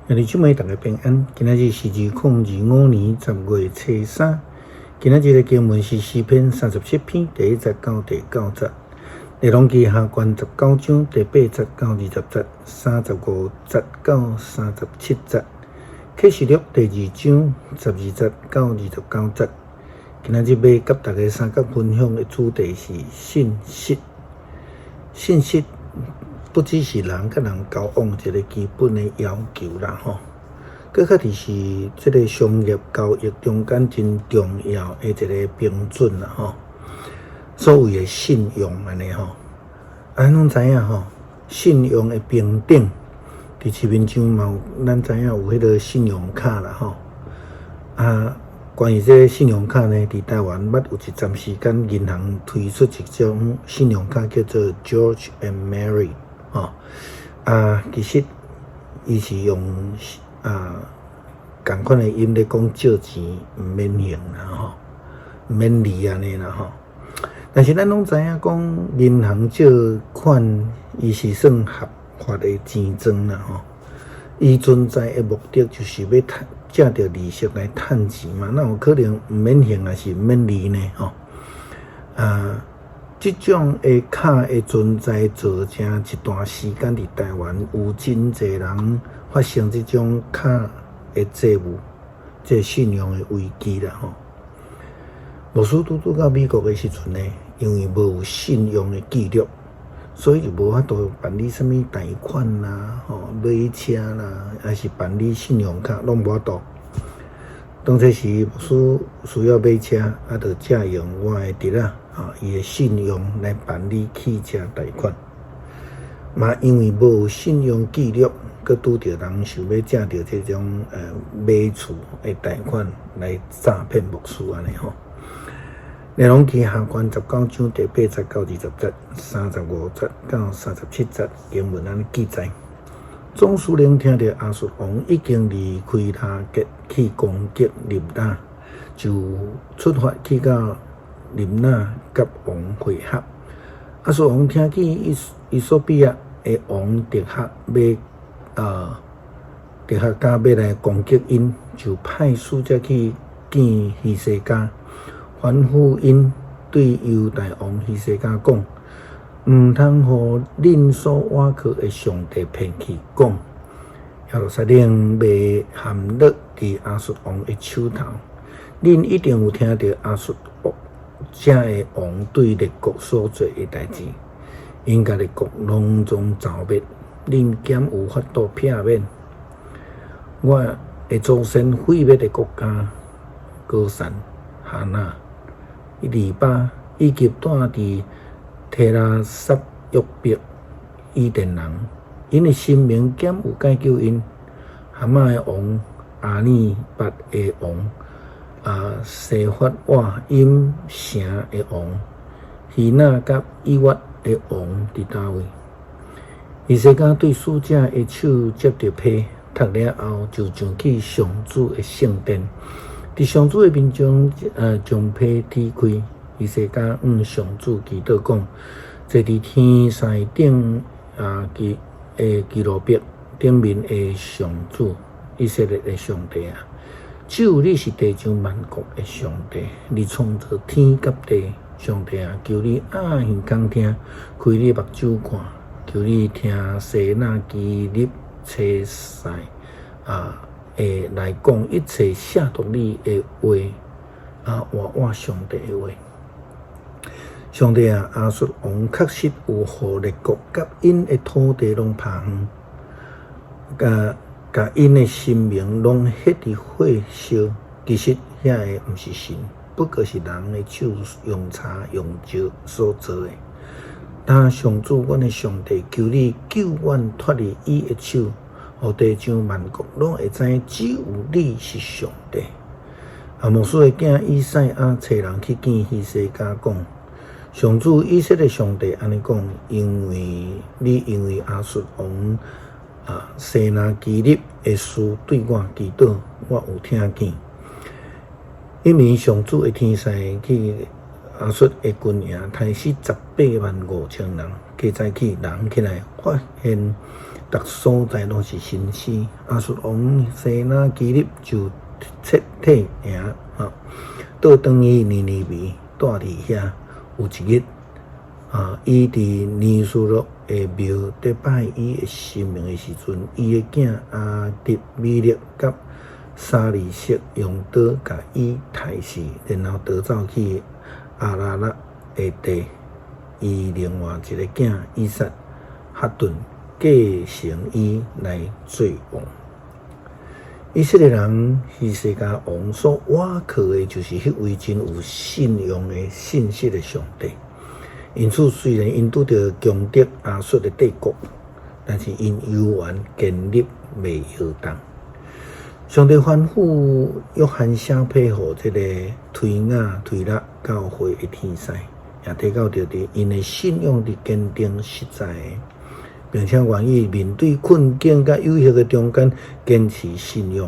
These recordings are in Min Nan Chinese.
兄弟姊妹，大家平安。今仔日是2025年10月初三。今仔日的經文是詩篇37篇第1節到第9節，列王紀下卷19章第8節到20節，35節到37節，啟示錄第2章12節到29節。今仔日欲佮大家相佮分享的主題是信實。信實不只是人佮人交往一个基本的要求啦，吼，閣較佇是這个商業交易中間真重要的一个標準啦，吼。所謂的信用按呢吼，啊，攏知影吼，信用的評等，佇市面上嘛有，咱知影有彼个信用卡啦，吼。啊，關於這个信用卡呢，佇台灣捌有一陣時間，銀行推出一種信用卡叫做 George and Mary。吼，啊，其實伊是用仝款的音咧講借錢毋免還啦吼，毋免利按呢啦吼。但是咱攏知影講，銀行借款伊是算合法的錢莊啦吼。伊存在的目的就是欲趁借著利息來趁錢嘛，哪有可能毋免還，抑是毋免利呢？吼，啊。這種的卡的存在，造成一段時間佇台灣有真濟人發生這種卡的債務、這信用的危機啦吼。牧師拄拄到美國的時陣呢，因為無有信用的記錄，所以就無法度辦理啥物貸款啦、吼買車啦，抑是辦理信用卡，攏無法度。當初時牧師需要買車，啊，就借用我的侄仔啊，伊的信用來辦理汽車貸款。嘛，因為無信用記錄，閣拄著人想欲借著這種買厝的貸款來詐騙牧師按呢吼。內容記下卷19章第8節到20節，35節到37節經文按呢記載。總司令聽著亞述王已經離開拉結去攻擊利拿，就出發去到利拿佮王會合。亞述王聽見衣索比亞的王提哈加欲來攻擊𪜶，就派使者去見希西家，吩咐𪜶對猶大王希西家講：毋通予恁所倚靠的上帝騙去，講耶路撒冷欲陷落佇亞述王的手頭。恁一定有聽著亞述這个王對列國所做的代誌，𪜶共列國攏總剿滅，恁敢有法度避免？我的祖先毀滅的國家，歌珊、哈拿、利巴，以及住佇提拉撒約伯伊甸人，𪜶的神明敢有解救𪜶？哈馬的王、亞珥拔的王、西法瓦音城的王、希那佮以法的王佇佗位？希西家對使者的手接著批，讀了後就上去上主的聖殿，佇上主的面前，將批踢開。希西家向上主祈禱講：坐佇天使頂啊，基的基路伯頂面的上主，以色列的上帝啊，只有你是地上萬國的上帝，你創造天佮地，上帝啊，求你掩耳孔聽，開你目睭看，求你聽西拿基立差使啊，會來講一切褻瀆你的話，啊，活倚上帝的話。上帝啊，亞述王確實有予列國佮𪜶的土地攏拋遠，共共𪜶的神明攏彼佇火燒。其實遐个毋是神，不過是人的手用柴用石所做的。但上主，阮的上帝，求你救阮脫離伊的手，予地上萬國攏會知只有你是上帝。亞摩斯的囝以賽亞差人去見希西家講：上主以色列上帝按呢講，因為你因為亞述王啊西拿基立的事對我祈禱，我有聽見。彼暝上主的天使去亞述的軍營，刣死18萬5千人。過早起人起來，發現逐所在攏是先知。亞述王西拿基立就撤退營，吼，倒轉去尼尼微，住佇遐。有一日，啊，伊佇尼斯洛的廟咧拜伊的神明的時陣，伊的囝亞迪米勒佮沙利色用刀共伊刣死，然後逃走去亞拉拉的地。伊另外一个囝以撒哈頓繼承伊來做王。以色列人希西家王所倚靠的，就是彼位真有信用的信實的上帝。因此，雖然𪜶拄著強敵亞述的帝國，但是𪜶猶原堅立袂搖動。上帝吩咐約翰寫批予這个推雅推喇教會的天使，也提到著佇𪜶的信仰佇堅定實在的，並且願意面對困境佮誘惑的中間堅持信仰。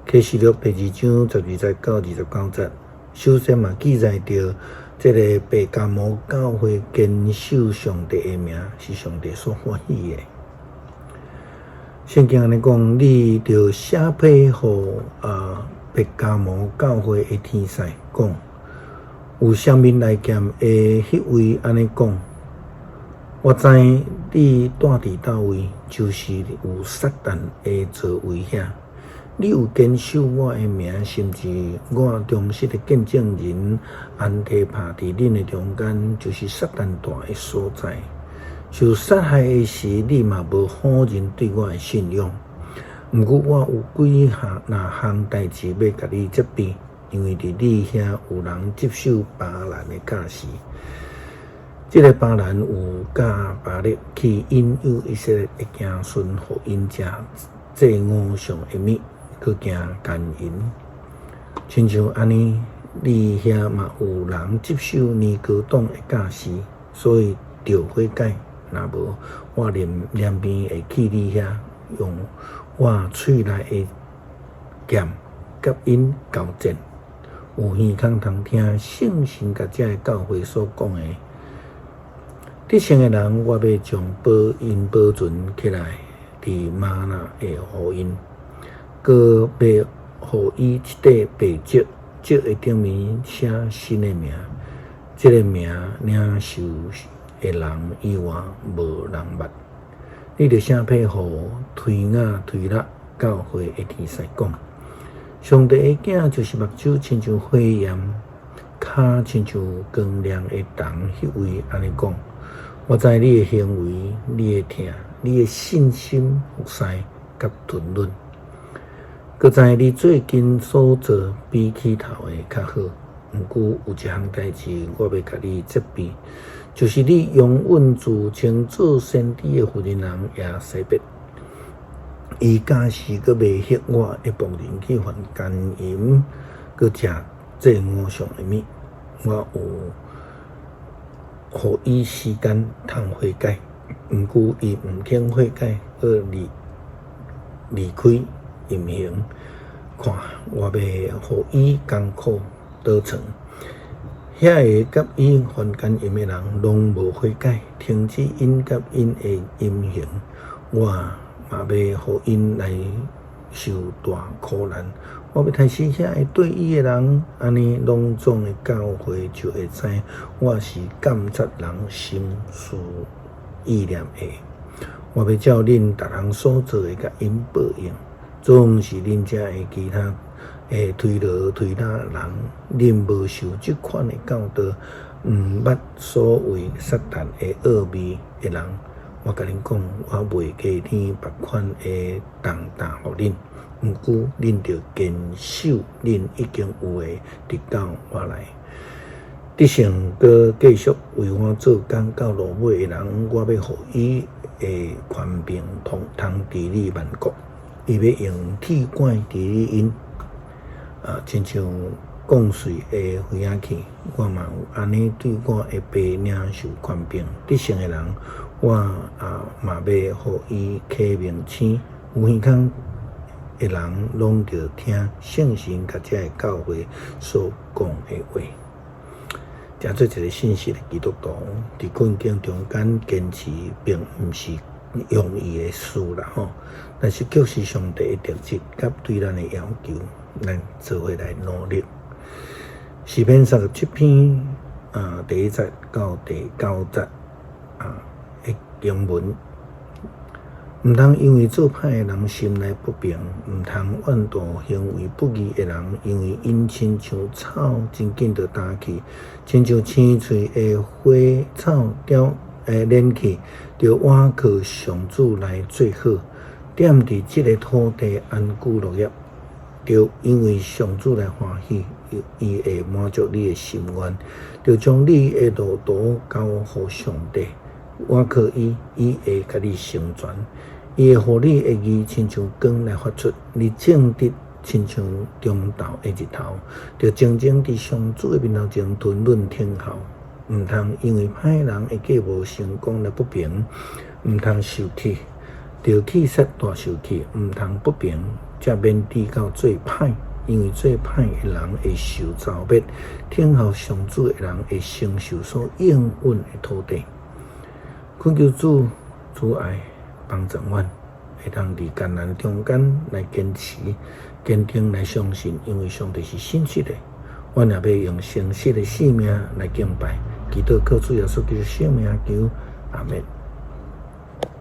啟示錄第二章12節到29節，首先嘛記載著這个伯加摩教會堅守上帝的名，是上帝所歡喜的。聖經按呢講，你著寫批予啊伯加摩教會的天使講，有雙面利劍的彼位按呢講，我知你住佇佗位，就是有撒旦的座位遐。你有堅守我的名，甚至我忠實的見證人安提帕佇恁的中間，就是撒旦住的所在。受殺害的時，你嘛無否認對我的信仰。毋過我有幾項若項代誌欲共你責備，因為佇你遐有人接受巴蘭的教示。這个巴蘭有教巴力去引誘以色列的子孫，予𪜶食祭偶像的物，去行姦淫。親像按呢，你遐嘛有人接受尼哥黨的教示，所以著悔改。若無，我連連邊會去你遐，用我喙內的劍佮𪜶交戰。有耳孔通聽聖神共這个教會所講的，得勝的人，我欲將寶𪜶保存起來，佇嗎哪會予𪜶，閣欲予伊一塊白石，石的頂面寫新的名，這个名領受的人以外無人捌。你著寫批予推雅推喇教會的天使講，上帝的囝就是目睭親像火焰，跤親像光亮的銅，彼位按呢講：我知你的行為，你的疼，你的信心、服侍佮吞忍，閣知你最近所做比起頭的較好。毋過有一項代誌，我欲共你責備，就是你容忍自稱做先知的婦人耶洗別，伊假使閣迷惑我的僕人去犯姦淫，閣食祭偶像的物，我有予伊時間通悔改，毋過伊毋肯悔改，閣離離開淫行。看，我欲予伊艱苦倒床。遐个佮伊犯姦淫的人，攏無悔改，停止𪜶佮𪜶的淫行，我嘛欲予𪜶來受大苦難。我欲刣死遐个綴伊的人，按呢攏總的教會就會知我是鑒察人心思意念的。我欲照恁逐人所做的，共𪜶報應。總是恁遮的其他的推羅推喇人，恁無受這款的教導，毋捌所謂撒旦的奧秘的人，我共恁講，我袂加添別款的重擔予恁。毋過恁著堅守恁已經有的，直到我來。得勝閣繼續為我做工到落尾的人，我欲予伊的權柄通通治理萬國。伊欲用鐵拐治理𪜶，啊，親像降穗的飛仔器，我嘛有按呢對我的爸領受權柄。得勝的人，我啊嘛欲予伊啟明星。有耳孔的人，攏著聽聖神共這个教會所講的話。成做一个信實的基督徒，佇困境中間堅持，並毋是容易的事啦吼。但是卻是上帝的特質，佮對咱的要求，咱做伙來努力。詩篇37篇啊，第一節到第九節啊的經文，毋通因為做歹的人心內不平，毋通怨妒行為不義的人，因為𪜶親像草真緊就焦去，親像青翠的花草凋蔫去，著倚靠上主來做好，踮佇這个土地安居樂業，著因為上主來歡喜，伊會滿足你的心願，著將你的路途交予上帝，倚靠伊，伊會共你成全，伊會予你的義親像光來發出，你正直親像中晝的日頭，著靜靜佇上主的面頭前吞忍等候。毋通因為歹人的計無成功來不平，毋通受氣，著去煞大受氣，毋通不平，才免至到做歹，因為做歹的人會受誣衊，等候上主的人會承受所應允的土地。懇求主，慈愛幫助阮，會當佇艱難中間來堅持，堅定來相信，因為上帝是信實的。阮也欲用誠實的生命來敬拜，祈禱靠主耶穌基督聖名求，阿們。